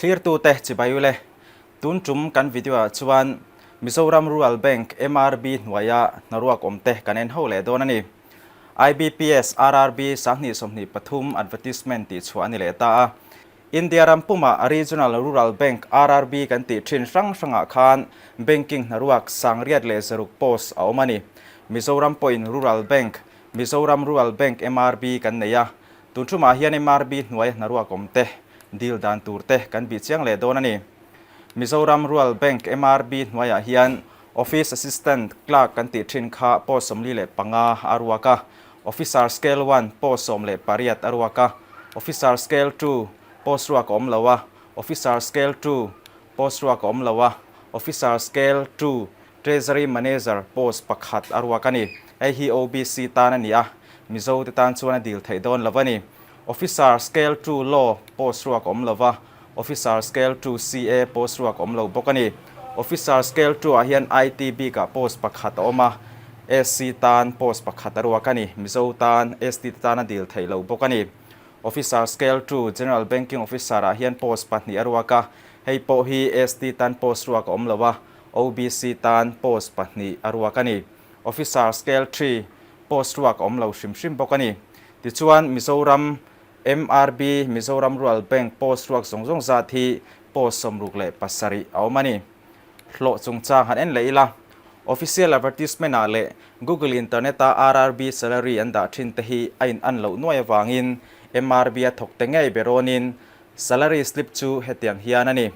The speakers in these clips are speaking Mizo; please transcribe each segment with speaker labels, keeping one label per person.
Speaker 1: Thlirtute chibai ule, tun tum kan video ah chuan Mizoram Rural Bank, MRB, hnuaia hnaruak awmte kan en ho leh dawn a ni. IBPS, RRB, 2023 advertisement tih chhuah a ni leh ta a. India ram pumah Regional Rural Bank, RRB, kan tih thin hrang hrangah khan banking hnaruak 606 post a awm a ni. Mizoram pawhin Rural Bank, Mizoram Rural Bank, MRB, kan nei a. Tun thumah hian MRB hnuaia hnaruak awmte dil dan turte kan bih chiang leh dawn a ni. Mizoram Rural Bank, MRB, hnuaiah hian Office Assistant, Clerk kan tih thin kha post 45 a ruak a, Officer Scale One post 18 a ruak a, Officer Scale Two post ruak a awm lo a, Officer Scale Two post ruak a awm lo a, Officer Scale Two Treasury Manager post pakhat a ruak a ni. Hei hi OBC tan a ni a, Mizo te tan chuan a dil theih dawn lo a ni. Officer Scale Two Law post ruak a awm lo va, Officer Scale Two CA post ruak a awm lo bawk a ni. Officer Scale Two ah hian IT bikah post pakhat a awm a, SC tan post pakhat a ruak a ni. Mizo tan ST te tan a dil theih lo bawk a ni. Officer Scale Two General Banking Officer ah hian post pahnih a ruak a, hei pawh hi ST tan post ruak a awm lo a, OBC tan post pahnih a ruak a ni. Officer Scale Three post ruak a awm lo hrim hrim bawk a ni. Tichuan, Mizoram MRB, Mizoram Rural Bank, post ruak zawng zawng zat hi post 67 a awm a ni. Hlawh chungchang han en leh ila, official advertisement ah leh Google internet a RRB salary an dah thin te hi a in an loh nuai avangin MRB a thawk te ngei be rawnin salary slip chu hetiang hian a ni.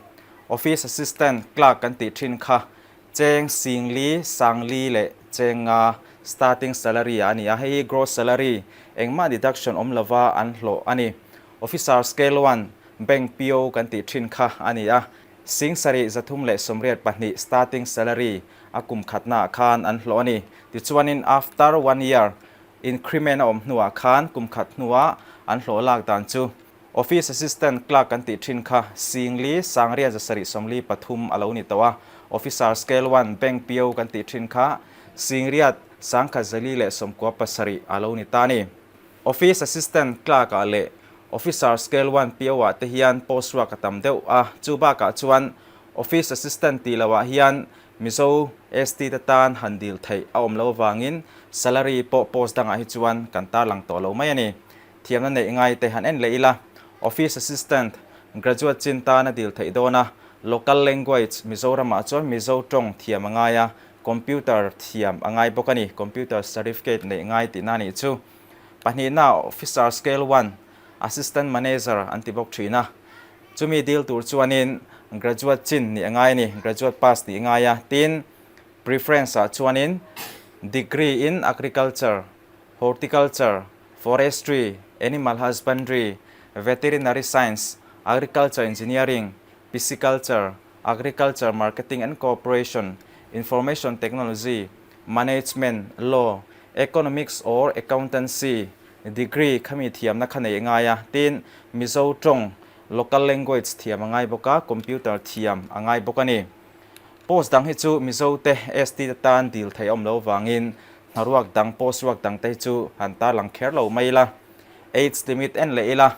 Speaker 1: Office assistant, clerk kan tih thin kha Cheng singli, sangli leh cheng nga starting salary a ni a, hei hi gross salary, engmah deduction awm lova an hlawh a ni. Officer scale one, bank PO kan tih thin kha a ni a, sing sarih 382 starting salary a kum khatnaah khan an hlawh a ni. Tichuanin after one year increment a awm hnuah khan kum khat hnuah an hlawh lak dan chu Office Assistant Clerk kan tih thin kha singli sangriat 743 a lo ni tawh a, Officer Scale One Bank PO kan tih thin kha singriat 1497 a lo ni ta a ni. Office Assistant Clerk ah leh Officer Scale One PO ah te hian post ruak a tam deuh a, chu bakah chuan Office Assistant tih loh ah hian Mizo ST te tan han dil theih a awm lo avangin salary pawh post dangah hi chuan kan tarlang tawh lo mai a ni. Thiamna neih ngai te han en leh ila, Office Assistant, Graduate chin tan a dil theih dawn a, Local Language, Mizoramah chuan Mizo tawng thiam a ngai a, Computer thiam a ngai bawk a ni, Computer Certificate neih ngai tihna a nih chu. Pahnihna, Officer Scale One, Assistant Manager an ti bawk thin a, chumi dil tur chuanin Graduate chin nih a ngai a ni, Graduate pass nih a ngai a, tin Preference ah chuanin Degree in Agriculture, Horticulture, Forestry, Animal Husbandry, Veterinary Science, Agriculture Engineering, Pisciculture, Agriculture Marketing and Cooperation, Information Technology, Management, Law, Economics or Accountancy degree khami thiamna kha nei a ngai a, tin Mizo tawng, local language, thiam a ngai bawk a, computer thiam a ngai bawk a ni. Post dang hi chu Mizo te ST te tan dil theih a awm lo vangin hnaruak dang post ruak dang te hi chu han tarlang kher lo mai ila. Age limit en leh ila.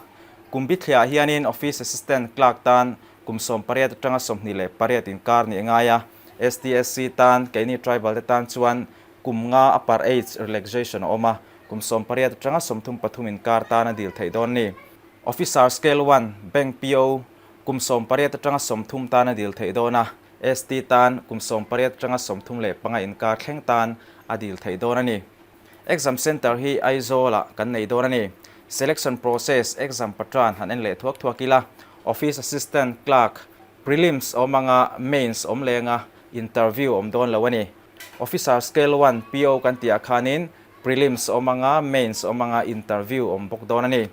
Speaker 1: Kum bithliah hianin Office Assistant Clerk tan kum 18 atanga 28 inkar nih a ngai a, STSC tan keini tribal te tan chuan kum nga upper age relaxation a awm a, kum 18 atanga 33 inkar tan a dil theih dawn ni. Officer Scale One, Bank PO, Kum 18 atanga 30 tan a dil theih dawn a, ST tan kum 18 atanga 35 inkar thleng tan a dil theih dawn a ni. Exam Centre hi Aizawl-ah kan nei dawn a ni. Selection process, exam patran han en leh thuak thuak ila, Office Assistant, Clerk, Prelims awm anga Mains awm lenga interview awm dawn lo a ni. Officer Scale One, PO kan tih ah khanin Prelims awm anga Mains awm anga interview awm bawk dawn a ni.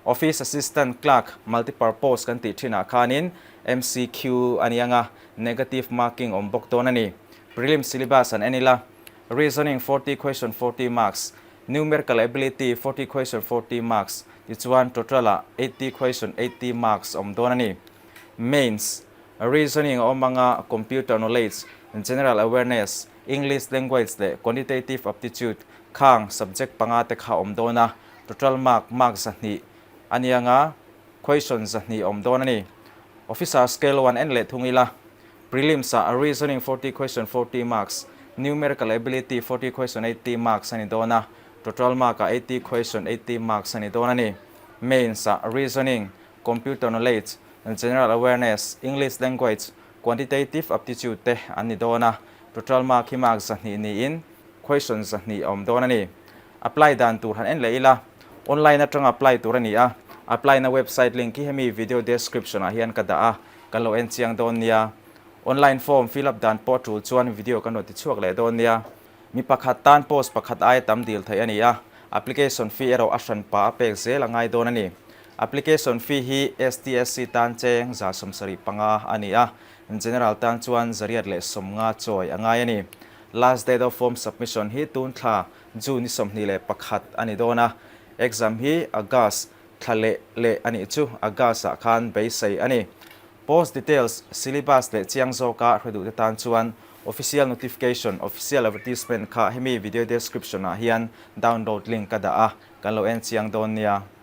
Speaker 1: Office Assistant Clerk Multipurpose kan tih thinah khanin MCQ a ni anga, negative marking awm bawk dawn a ni. Prelim syllabus an en ila, Reasoning 40 question 40 marks, Numerical Ability 40 question 40 marks, tichuan total ah 80 question 80 marks awm dawn a ni. Mains, Reasoning a awm anga, Computer Knowledge, General Awareness, English Language leh Quantitative Aptitude khang subject panga te kha awm dawn a. Total mark, mark 200 a nia nga, question 200 awm dawn a ni. Officer Scale 1 en leh thung ila, Prelims ah Reasoning 40 question 40 marks, Numerical Ability 40 question 80 marks a ni dawn a, Total mark ah 80 question 80 marks a ni dawn a ni. Mains ah Reasoning, Computer Knowledge, General Awareness, English Language, Quantitative Aptitude te an ni dawn a, Total mark hi mark 200 niin question 200 a awm dawn a ni. Apply dan tur han en leh ila, online atanga apply tur a ni a, apply na website link hi hemi video description ah hian ka dah a, kan lo en chiang dawn nia. Online form fill up dan pawh a tul chuan video kan rawn ti chhuak leh dawn nia. Mi pakhat tan post pakhat aia tam dil theih a ni a, application fee erawh a hran pa a pek zel a ngai dawn a ni. Application fee hi STSC tan cheng 75 a ni a, General tan chuan 150 chawi a ngai a ni. Last date of form submission hi tun thla June ni 21 a ni dawn a, exam hi August thla leh leh a nih chu August ah khan beisei a ni. Post details, syllabus leh chiang zawka hre duhte tan chuan official notification, official advertisement kha hemi video description ah hian download link ka dah a, kan lo en chiang dawn nia.